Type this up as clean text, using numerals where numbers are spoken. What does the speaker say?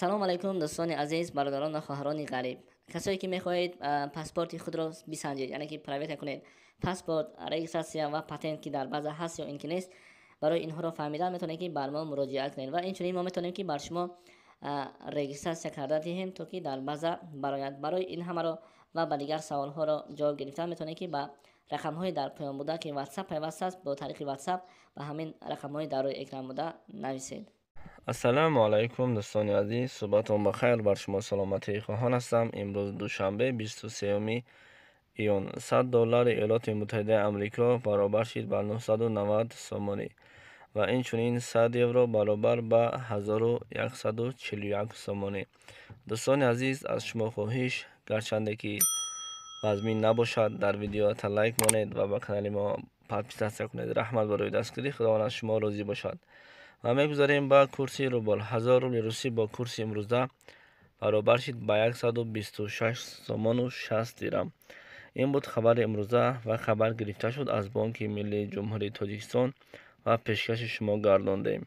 Салом алайкум, дӯстони азиз, бародарон ва хоҳарони ғариб, касое ки мехоҳед паспорти худро бисанҷед, яъне ки проверка кунед паспорт, регистрация ва патент, ки дар база ҳаст ё ин ки нест. Барои инҳоро фаҳмидан метавонед, ки бар мо муроҷиат кунед ва инчунин мо метавонем, ки бар шумо регистрация карда диҳем, то ки дар база барояд. Барои ин ҳамаро ва ба дигар саволҳоро ҷавоб гирифтан метавонед, ки ба рақамҳои дар поён буда, ки WhatsApp пайваст аст, бо тариқи WhatsApp ба ҳамин рақамҳои дар рӯи экран буда нависед. Ассалому алайкум, дӯстони азиз, суҳбатон ба хайр, бар шумо саломатии хоҳон ҳастам. Имрӯз душанбе, 23 июн, 100 доллари Иёлоти Муттаҳидаи Амрико баробар шид ба 990 сомонӣ ва инчунин 100 евро баробар ба 1141 сомонӣ. Дӯстони азиз, аз шумо хоҳиш, гарчанде ки вазмин набошад, дар видеоата лайк монед ва ба канали мо подписаться кунед. Раҳмат барои дастгирӣ, Худованд аз шумо розӣ бошад. Ва мегузарем ба курси рубл. 1000 рубли русӣ бо курси имрӯза баробар шид ба 126 сомону 60 дирам. Ин буд хабари имрӯза ва хабар гирифта шуд аз Бонки Миллии Ҷумҳурии Тоҷикистон ва пешкаши шумо гардондем.